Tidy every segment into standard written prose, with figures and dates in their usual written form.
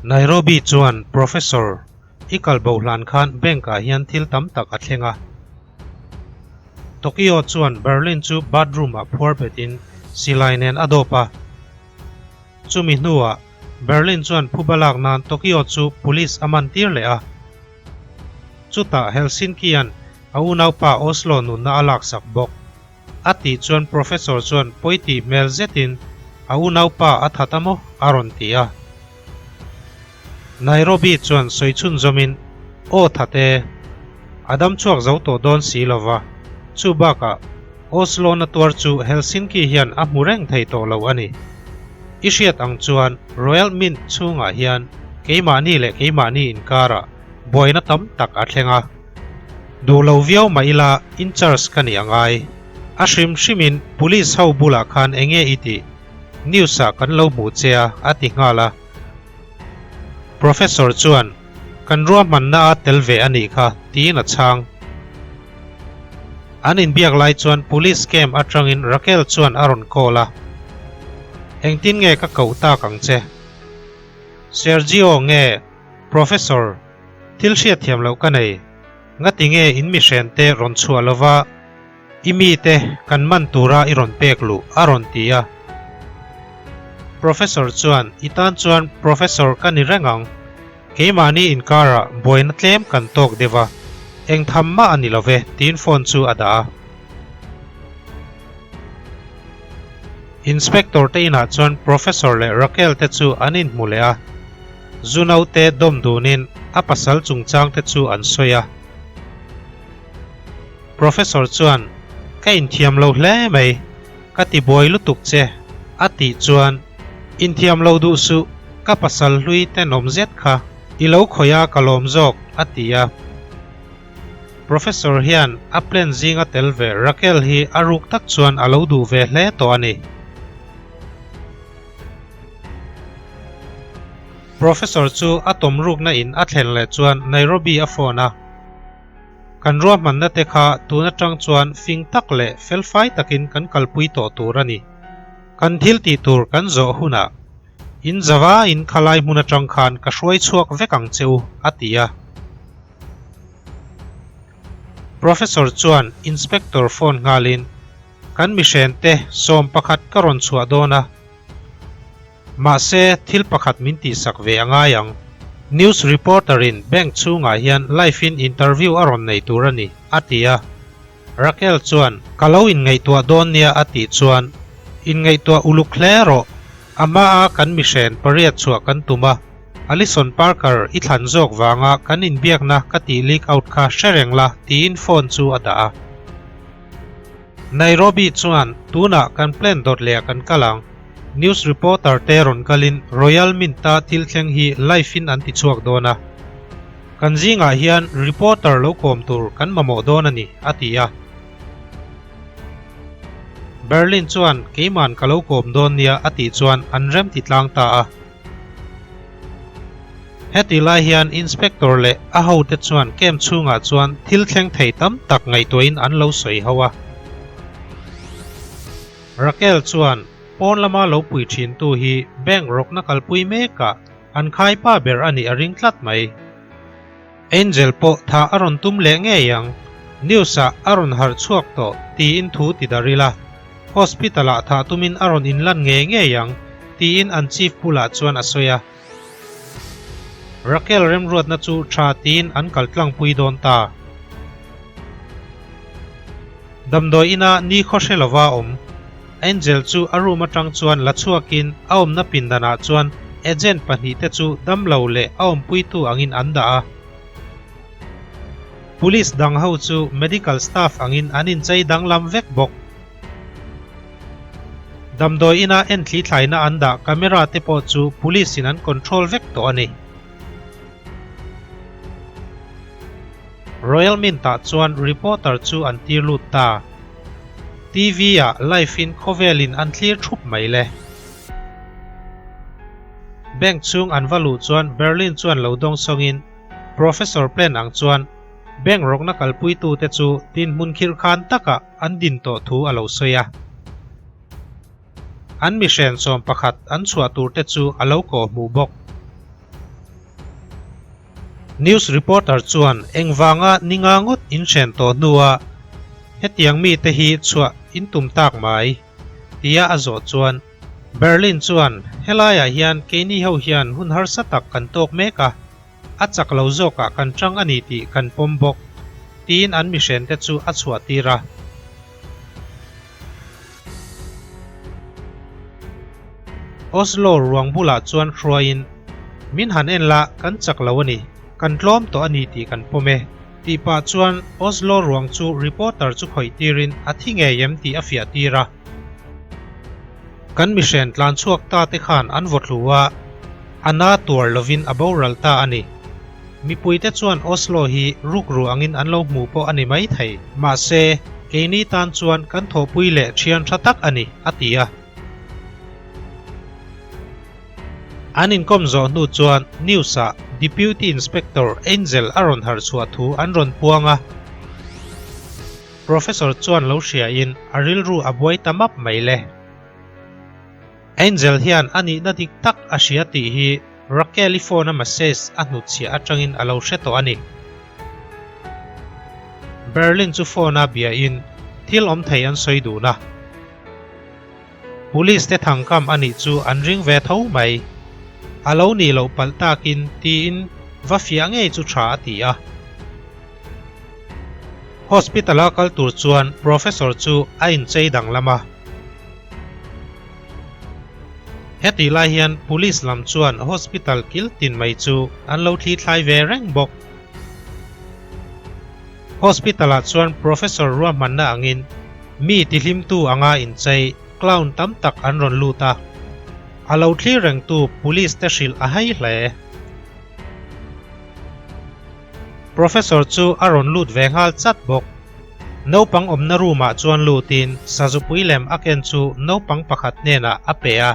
Nairobi chuan, Professor, i kal bo hlan khan bank ah hian thil tam tak a thleng a. Tokyo chuan Berlin chu bathroom ah phuar betin silai nen a dawp a. Chumi hnuah Berlin chuan phuba lak nan Tokyo chu police a man tir leh a. Chutah Helsinki-a'n a unaupa Oslo nunna a laksak bawk. A tih chuan Professor chuan pawi tih hmel zetin a unaupa a that a maw? a rawn ti a. Nairobi chuan sawi chhunzawmin, Aw that e, a dam chhuak zo tawh dawn si lo va, chu bakah Oslo na tuar chu Helsinki hian a hmu reng thei tawh lo a ni. I hriat ang chuan Royal Mint chhungah hian keimahni leh keimahni inkarah buaina tam tak a thleng a. Duh lo viau mah ila in charge ka nih a ngai. A hrim hrimin police ho bulah khan enge i tih? News ah kan lo hmuh che a, a ti nghal a. Professor chuan, Kan ruahmanna a tel ve a nih kha, tiin a chhang. An inbiak lai chuan police camp atangin Raquel chuan a rawn call a. Engtin nge ka koh tak ang che? Sergio nge Professor? Thil hriatthiam loh ka nei. Ngati nge in mihren te rawn chhuah lova i mite kan man tura i rawn pek luh a rawn ti a. Professor chuan i tan chuan Professor ka ni reng ang. Keimahni inkarah buaina tlem kan tawk deuh a, eng tham mah a ni lo ve tiin phone chu a dah a. Inspector te inah chuan Professor leh Raquel te chu an inhmu leh a. Zu naute dawm dunin a pasal chungchang te chu an sawi a. Professor chuan, Ka inthiam lo hle mai, ka ti buai lutuk che, a tih chuan, Inthiam lo duh suh, ka pasal hlui tenawm zet kha i lo khawih a ka lawm zawk, a ti a. Professor hian a plan zinga tel ve Raquel hi a ruk tak chuan a lo duh ve hle tawh a ni. Professor chu a tawm rukna in a thlen leh chuan Nairobi a phone a. Kan ruahmanna te kha tun atang chuan fing tak leh felfai takin kan kalpui tawh tur a ni. Kan thil tih tur kan zawh hunah in zava in khalai hmun atang khan ka hruai chhuak vek ang che u, a ti a. Professor chuan Inspector phone nghalin, Kan mihrente 11 ka rawn chhuah dawn a. Mahse, thil pakhat min tihsak ve a ngai ang. News reporter-in bank chhungah hian live-in interview a rawn nei tur a ni, a ti a. Raquel chuan, Ka lo inngaihtuah dawn nia a tih chuan, Inngaihtuah uluk hle rawh. A hmaa kan mihren pariat chhuah kan tum a, Alison Parker i thlan zawk vanga kan inbiakna ka tih leak out kha hre reng la tiin phone chu a dah a. Nairobi chuan, Tunah kan plan dawt leh ah kan kal ang. News reporter te rawn kalin Royal Mint-a thil thleng hi live in an ti chhuak dawn a. Kan zingah hian reporter lo kawm tur kan mamawh dawn a ni, a ti a. Berlin chuan keiman ka lo kawm dawn nia a tih chuan an rem ti tlang ta a. Heti lai hian Inspector leh a hote chuan camp chhungah chuan thil thleng thei tam tak ngaihtuahin an lo sawi ho a. Raquel chuan pawn lama lo pui thintu hi bank rawkna kalpui mekah an khaipa ber a nih a ring tlat mai. Angel pawh tha a rawn tum leh ngei ang, news ah a rawn harh chhuak tawh tiin thu ti darh ila, hospital ah thah tumin a rawn inlan ngei ngei ang tiin an chief bulah chuan a sawi a. Raquel remruatna chu tha tiin an kal tlangpui dawn ta. Damdawi ina ni khaw hre lova awm Angel chu a room atang chuan la chhuakin a awmna pindanah chuan agent pahnihte chu damlo leh a awmpuitu angin an dah a. Police dang ho chu medical staff angin an inchei danglam vek bawk. Damdawi ina enthli thlaina an dah camera te pawh chu police in an control vek tawh a ni. Royal Mint ah chuan reporter chu an tir lut ta. TV ah live in khawvel in an thlir thup mai le. Bank chhung an va luh chuan Berlin chuan lo dawng sawng in Professor plan ang chuan bank rawkna kalpui tu te chu dinhmun khirh khan takah an din tawh thu a lo sawi a. An mihren 11 an chhuah tur te chu a lo kawh hmuh bawk. News reporter chuan engvanga ninga ngawt in hren tawh hnua hetiang mite hi chhuah in tum tak mai tia a zawh chuan Berlin chuan helaiah hian keini ho hian hun harsa tak kan tawk mek a, a chak lo zawkah kan tang a ni tih kan pawm bawk tiin an mihrente chu a chhuah tir a. Oslo ruang bulah chuan hruaiin, Min han en la, kan chak lo a ni, kan tlawm tawh a ni tih kan pawm e, tih pah chuan Oslo ruang chu reporter chu khawih tirin a thi ngei em tih a fiah tir a. Kan mihren tlan chhuak ta te khan an vaw thlu a, a na tuar lovin a boral ta a ni. Mipuite chuan Oslo hi rukru angin an lo hmu pawh a ni mai thei. Mahse, keini tan chuan kan thawhpui leh thian tha tak a ni, a ti a. An inkawm zawh hnu chuan news-ah Deputy Inspector Angel a rawn harh chhuah thu an rawn puang a. Professor chuan lo hriain a rilru a buai ta map mai le. Angel hian a nihna dik tak a hria tih hi Raquel-i phone-a message a hnutchhiah atangin a lo hre tawh a ni. Berlin chu phone-a biain thil awm thei an sawi dun a. Police te thangkam a nih chu an ring ve tho mai. A lo nih loh palh takin tiin va fiah ngei chu tha a ti a. Hospital-a kal tur chuan Professor chu a inchei danglam a. Hetih lai hian Police lam chuan hospital kil tin mai chu an lo thli thlai ve reng bawk. Hospital-ah chuan Professor ruahmanna angin mi tihlimtu anga inchei clown tam tak an rawn lut a, a lo thlir rengtu Police te hrilh a hai hle. Professor chu a rawn lut ve nghal chat bawk. Naupang awmna room-ah chuan lutin sazupui lem a ken chu naupang pakhat hnenah a pe a.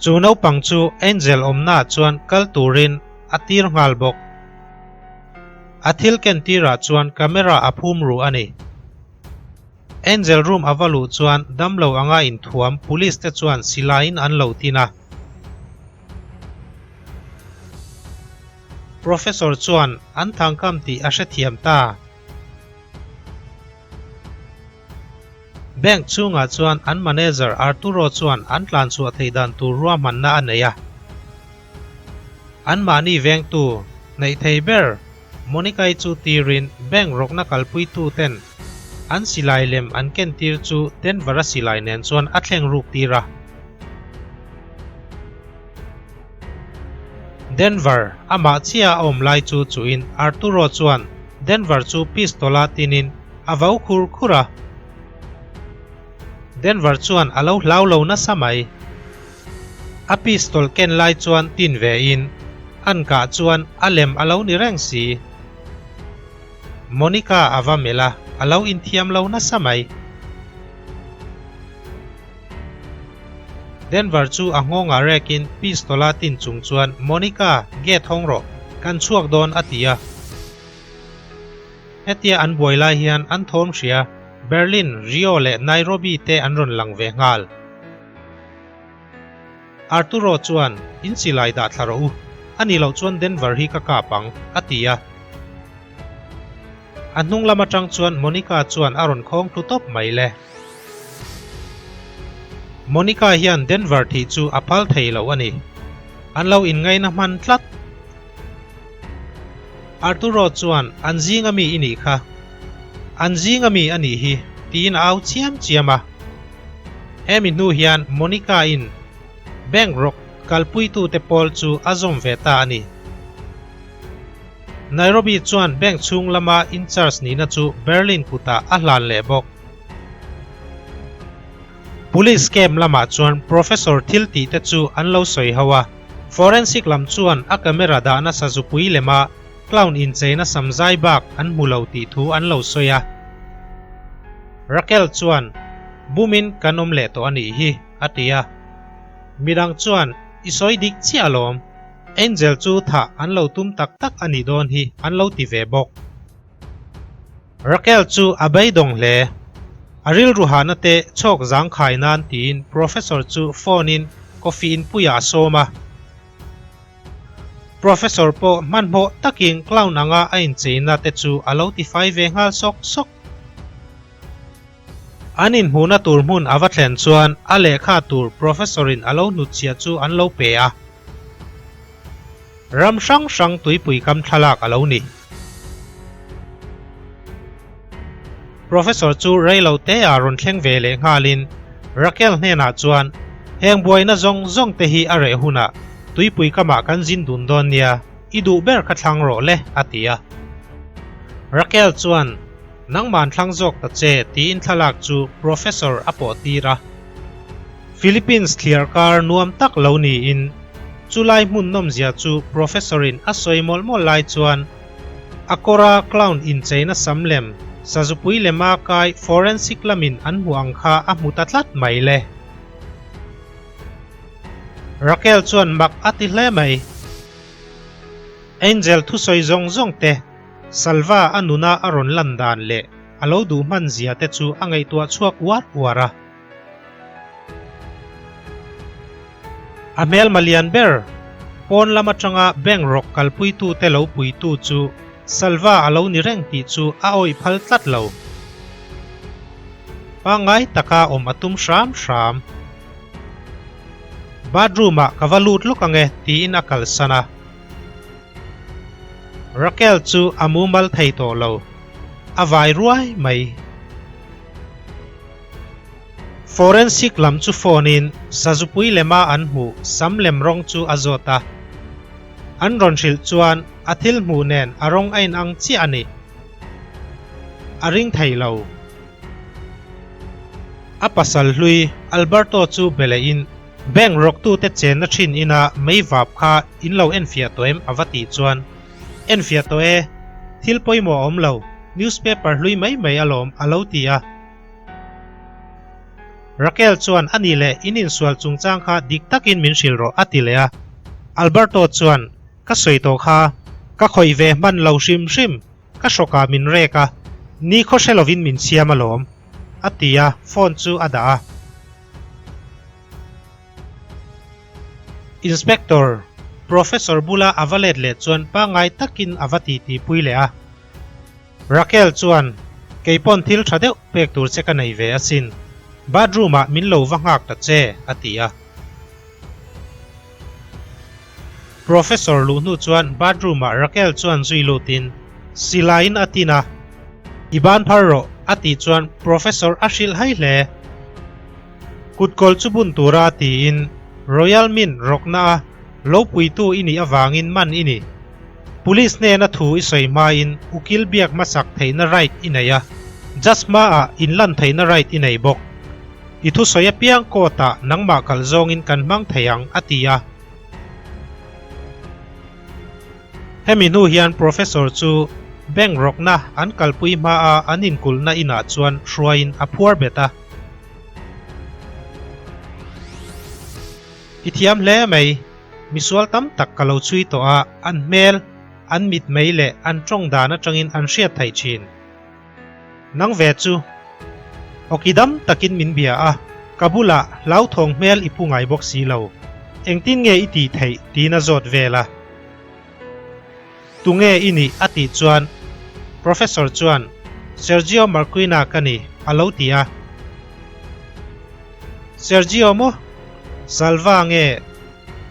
Chu naupang chu Angel awmnaah chuan kal turin a tir nghal bawk. A thil ken tirah chuan camera a phum ru a ni. Angel room a va luh chuan damlo anga inthuam police te chuan silaiin an lo tin a. Professor chuan an thangkam tih a hrethiam ta. Bank chhungah chuan an manager Arturo chuan an tlanchhuah theih dan tur ruahmanna a nei a. Anmahni vengtu neih thei ber Monica-i chu tirin bank rawkna kalpuitu ten an silai lem an kentir chu Denver-a silai nen chuan a thleng ruk tir a. Denver, amah chiah a awm lai chu chuin Arturo chuan Denver chu pistol-a tinin a vau khur khur a. Denver chuan a lo hlau lo nasa mai. A pistol ken lai chuan tin ve in an kah chuan a lem a lo ni reng si. Monica a va melh a, a lo inthiam lo nasa mai. Denver chu a nghawngah rekin pistol-a tin chung chuan Monica, gate hawng rawh, kan chhuak dawn a ti a. Hetia an buai lai hian an thawm hria, Berlin, Rio leh Nairobi te an rawn lang ve nghal. Arturo chuan, In silai dah thla rawh u, a nih loh chuan Denver hi ka kap ang, a ti a. A hnung lam atang chuan Monica chuan a rawn khawng thlu tawp mai le. Monica hian Denver thih chu a phal thei lo a ni. An lo inngaina hman tlat. Arturo chuan, An zing ami i nih kha. An zing ami a nih hi, tiin a au chiam chiam a. Hemi hnu hian Monica-in bank rawk kalpuitute pawl chu a zawm ve ta a ni. Nairobi chuan bank chhung lama in-charge nihna chu Berlin kutah a hlan leh bawk. Police camp lamah chuan Professor thil tih te chu an lo sawi ho a, forensic lam chuan a camera dahna sazupui lema clown incheina samzai bak an hmu lo tih thu an lo sawi a. Raquel chuan, Bumin kan awm leh tawh a nih hi, a ti a. Midang chuan, I sawi dik chiah alawm. Angel chu thah an lo tum tak tak a nih dawn hi, an lo ti ve bawk. Raquel chu a beidawng hle. A rilru hahna te chhawk zangkhai nan tiin Professor chu phone in coffee inpuiah a sawm a. Professor pawh hmanhmawh takin clown anga a incheina te chu a lo tifai ve nghal sawk sawk. An inhmuhna tur hmun a va thlen chuan a lehkha tur Professor-in a lo hnutchhiah chu an lo pe a. Ram hrang hrang tuipui kam thlalak a lo ni. Professor chu reilo te-ah rawn thleng ve leh nghalin Raquel hnenah chuan, Heng buaina zawng zawng te hi a reh hunah tuipui kamah kan zin dun dawn nia, i duh ber kha thlang rawh le, a ti a. Raquel chuan, Nangman thlang zawk ta che, tiin thlalak chu Professor a pawh tir a. Philippines thliar kar nuam tak lo niin chulai hmun nawmzia chu Professor-in a sawi mawlh mawlh lai chuan a kawra clown incheina sam lem sazupui lema kai forensic lamin an hmuh ang kha a hmu ta tlat mai le. Raquel chuan mak a ti hle mai. Angel thusawi zawng zawng te Salva a nuna a rawn lan dan leh a lo duh hman zia te chu a ngaihtuah chhuak uar uar a. A hmelma lian ber, pawn lam atanga bank rawk kalpuitute lo puitu chu Salva a lo ni reng tih chu a awih phal tlat lo. Pangngai taka awm a tum hram hram. Bathroom-ah ka va lut lawk ange tiin a kalsan a. Raquel chu a mumal thei tawh lo, a vai ruai mai. Forensic lam chu phone in sazupui lema an hmuh sam lem rawng chu a zawt a. An rawn hrilh chuan a thil hmuh nen a rawng a inang chiah a ni. A ring thei lo. A pasal hlui Alberto chu be leh in bank rawktute chenna thin ina mei vap kha in lo enfiah tawh em a va tih chuan enfiah tawh e, thil pawimawh a awm lo, newspaper hlui mai mai alawm a lo ti a. Raquel chuan a nih leh in insual chungchang kha dik takin min hrilh rawh a ti leh a. Alberto chuan ka sawi tawh kha, ka khawih ve hman lo hrim hrim, ka hrawkah min rek a, ni khaw hre lovin min siam alawm a ti a, phone chu a dah a. Inspector, Professor bula a va let leh chuan pangngai takin a va titi pui leh a. Raquel chuan, Kei pawn thil tha deuh pek tur che ka nei ve asin. Bathroom ah min lo va nghak ta che, a ti a. Professor luh hnu chuan bathroom ah Raquel chuan zui lutin silaiin a tin a, I ban phar rawh, a tih chuan Professor a hrilh hai hle. Kutkawl chu bun tura tiin Royal Mint rawkna a lo puitu i nih avangin man i ni. Police hnena thu i sawi hmain ukil biak hmasak theihna right i nei a, judge hmaah inlan theihna right i nei bawk. I thusawi apiang court-ah nangmah kalh zawngin kan hmang thei ang, a ti a. Hemi hnu hian Professor chu bank rawkna an kalpui hmaa an inkulhna inah chuan hruaiin a phuar bet a. I thiam hle mai, misual tam tak ka lo chhui tawh a, an hmel, an mitmei leh an tawng dan atangin an hriat theih thin. Nang ve chu awki dam takin min bia a, ka bulah hlauthawng hmel i pu ngai bawk si lo. Engtin nge i tih theih tiin a zawt vel a. Tunge i nih a tih chuan Professor chuan Sergio Marquina ka ni a lo ti a. Sergio maw? Salva nge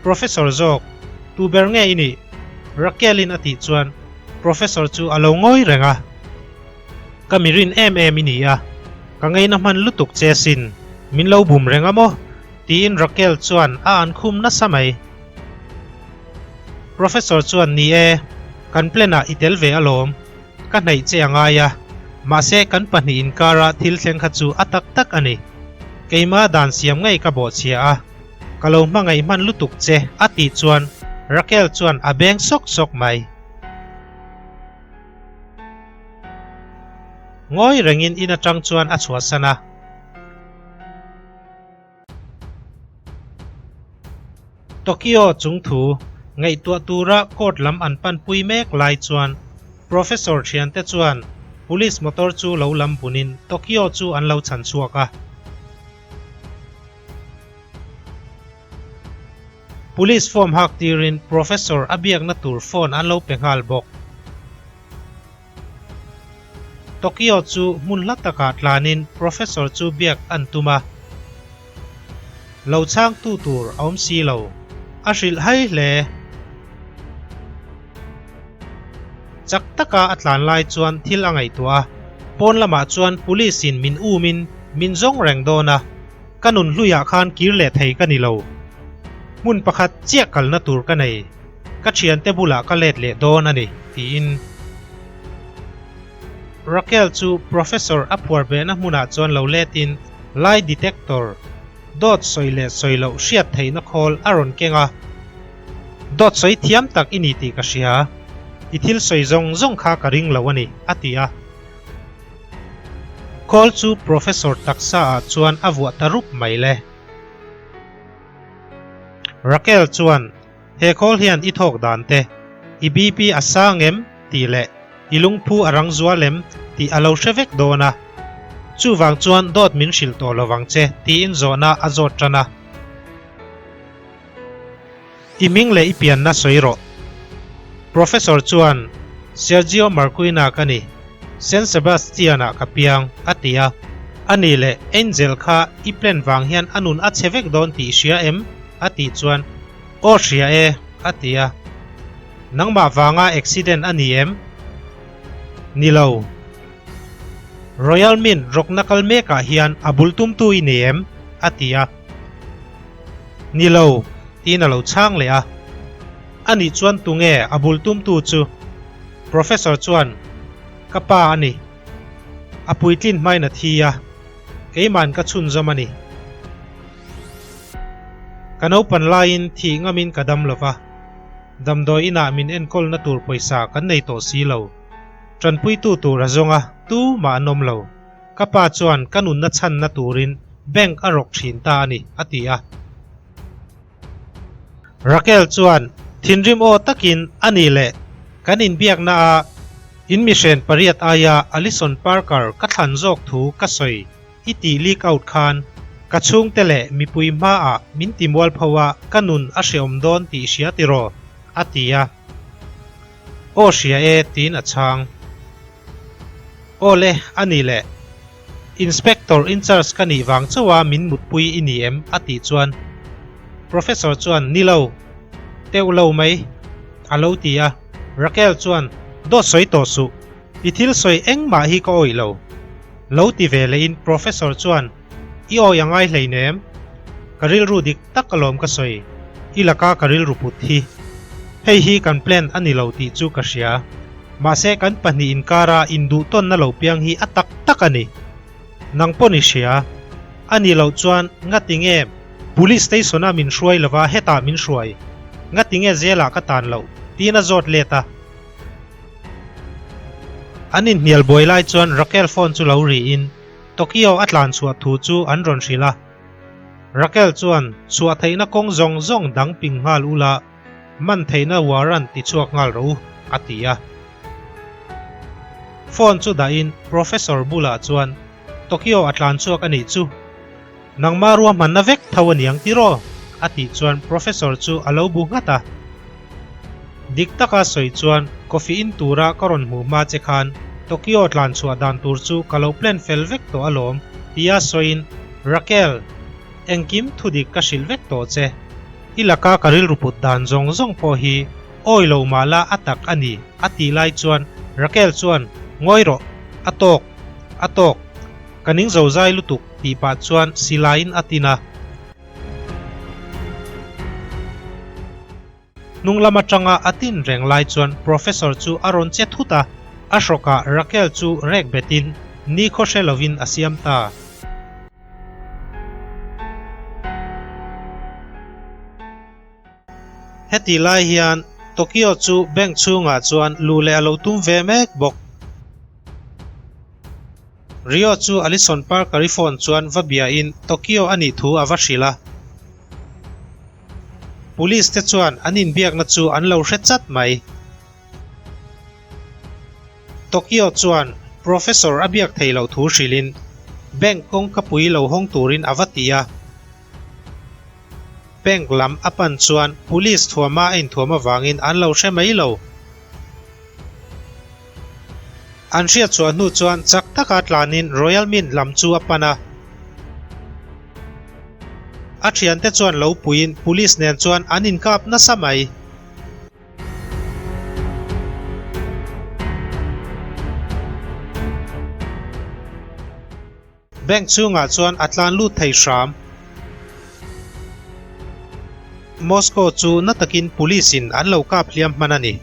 Professor zawk? Tu ber nge i nih? Raquel-in a tih chuan Professor chu a lo ngawi reng a. Ka mi rin em em i ni a, ka ngeina hman lutuk che sin, min lo bum reng a maw? tiin Raquel chuan a an khum nasa mai. Professor chuan ni e, kan plan ah i tel ve alawm, ka hnaih che a ngai a, mahse kan pahnih inkara thil thleng kha chu a tak tak a ni. Keima dan siam ngei ka bawhchhia a, ka lo hmangaih hman lutuk che a tih chuan Raquel chuan a beng sawk sawk mai. Ngawi rengin in atang chuan a chhuahsan a. Tokyo chungthu ngaihtuah tura court lam an panpui mek lai chuan Professor thiante chuan police motor chu lo lam bunin Tokyo chu an lo chhan chhuak a. Police form hak tirin Professor a biakna tur phone an lo pe nghal bawk. Tokyo chu hmun hla takah tlanin Professor chu biak an tum a. Lo chhangtu tur a awm si lo. A hrilh hai hle. Chak taka a tlan lai chuan thil a ngaihtuah a, pawn lamah chuan police in min umin min zawng reng dawn a, ka nun hluiah khan kir leh thei ka ni lo. Hmun pakhat chiah kalna tur ka nei, ka thiante bulah ka let leh dawn a ni, tiin. Raquel chu professor a phuar behna hmunah chuan lo letin lie detector, dawt sawi leh sawi loh hriat theihna khawl a rawn keng a. Dawt sawi thiam tak i ni tih ka hria, i thil sawi zawng zawng kha ka ring lo a ni, a ti a. Khawl chu Professor taksa ah chuan a vuah ta rup mai le. Raquel chuan, He khawl hian i thawk dan te, i BP a sang em tih leh i lungphu a rang zual em tih a lo hre vek dawn a. Chuvang chuan dawt min hrilh tawh lovang che tiin zawhna a zawt tan a. I hming leh i pianna sawi rawh. Professor chuan, Sergio Marquina ka ni, San Sebastian-ah ka piang, a ti a. A nih leh, Angel kha i plan vang hian a nun a chhe vek dawn tih i hria em? a tih chuan, Aw hria e, a ti a. Nangmah vanga accident a ni em? Ni lo. Royal Mint rawkna kal mekah hian a bul tumtu i nei em? a ti a. Ni lo, tiin a lo chhang leh a. Anih chuan tunge a bul tumtu chu? Professor chuan, Ka pa a ni. A puitlin hmain a thi a, keima'n ka chhunzawm a ni. Ka naupan laiin thih ngamin ka dam lo va, damdawi inah min enkawlna tur pawisa kan nei tawh si lo. Tanpuitu tur a zawng a, tumah an awm lo. Ka pa chuan ka nunna chhanna turin bank a rawk thin ta a ni, a ti a. Raquel chuan thinrim aw takin a ni leh kan inbiakna a in mihren pariat aia Alison Parker ka thlan zawk thu ka sawi i tih leak out khan ka chhungte leh mipui hmaah min ti mualpho a ka nun a hreawm dawn tih hria tiraw? a ti a. Aw hria e tiin a chhang. Aw le, a ni le. Inspector in-charge ka nih vang chauha min mutpui i ni em? a tih chuan Professor chuan Ni lo, teuh lo mai, a lo ti a. Raquel chuan Dawt sawi tawh suh, i thil sawi engmah hi ka awih lo. Lo ti ve lehin Professor chuan I awi a ngai hleinem, ka rilru dik tak alawm ka sawi, i laka ka rilru put hi. Hei hi kan plan a ni lo tih chu ka hria. Mahse kan pahnih inkara induhtawnna lo piang hi a tak tak a ni. Nang pawn i hria. A nih loh chuan ngati nge Police Station-a min hruai lova hetah min hruai? Ngati nge zelah ka tan loh? tiin a zawt let a. An inhnial buai lai chuan Raquel phone chu lo riin Tokyo a tlan chhuah thu chu an rawn hrilh a. Raquel chuan chhuah theihna kawng zawng zawng dang ping nghal ula man theihna warrant ti chhuak nghal rawh u, a ti a. Phone chu dahin Professor bulah chuan Tokyo a tlan chhuak a nih chu, nangmah ruahmanna vek tho a niang tiraw? a tih chuan Professor chu a lo bu nghat a. Dik taka sawi chuan coffee in tura ka rawn hmuh hma che khan Tokyo tlan chhuah dan tur chu ka lo plan fel vek tawh alawm, tia sawiin Raquel, engkim thudik ka hrilh vek tawh che. I laka ka rilru put dan zawng zawng pawh hi awi lo mah la a tak a ni, a tih lai chuan Raquel chuan, Ngawi rawh, a tawk, a tawk, ka ning zo zai lutuk tih pah chuan silaiin a tin a. Hnung lam atanga a tin reng lai chuan Professor chu a rawn che thut a, a hrawkah Raquel chu rek betin nikhaw hre lovin a siam ta. Heti lai hian Tokyo chu bank chhungah chuan luh leh a lo tum ve mek bawk. Rio chu Alison Parker-i phone chuan va biain Tokyo a nih thu a va hrilh a. Police te chuan an inbiakna chu an lo hre chat mai. Tokyo chuan Professor a biak thei loh thu hrilhin bank kawngkapui lo hawng turin a va ti a. Bank lam a pan chuan police thuama a inthuam avangin an lo hre mai lo. An hriat chhuah hnu chuan chak taka tlanin Royal Mint lam chu a pan a. A thiante chuan lo puiin police nen chuan an inkap nasa mai. Bank chhungah chuan a tlan lut thei hram. Moscow chu na takin police in an lo kap hliam hman a ni.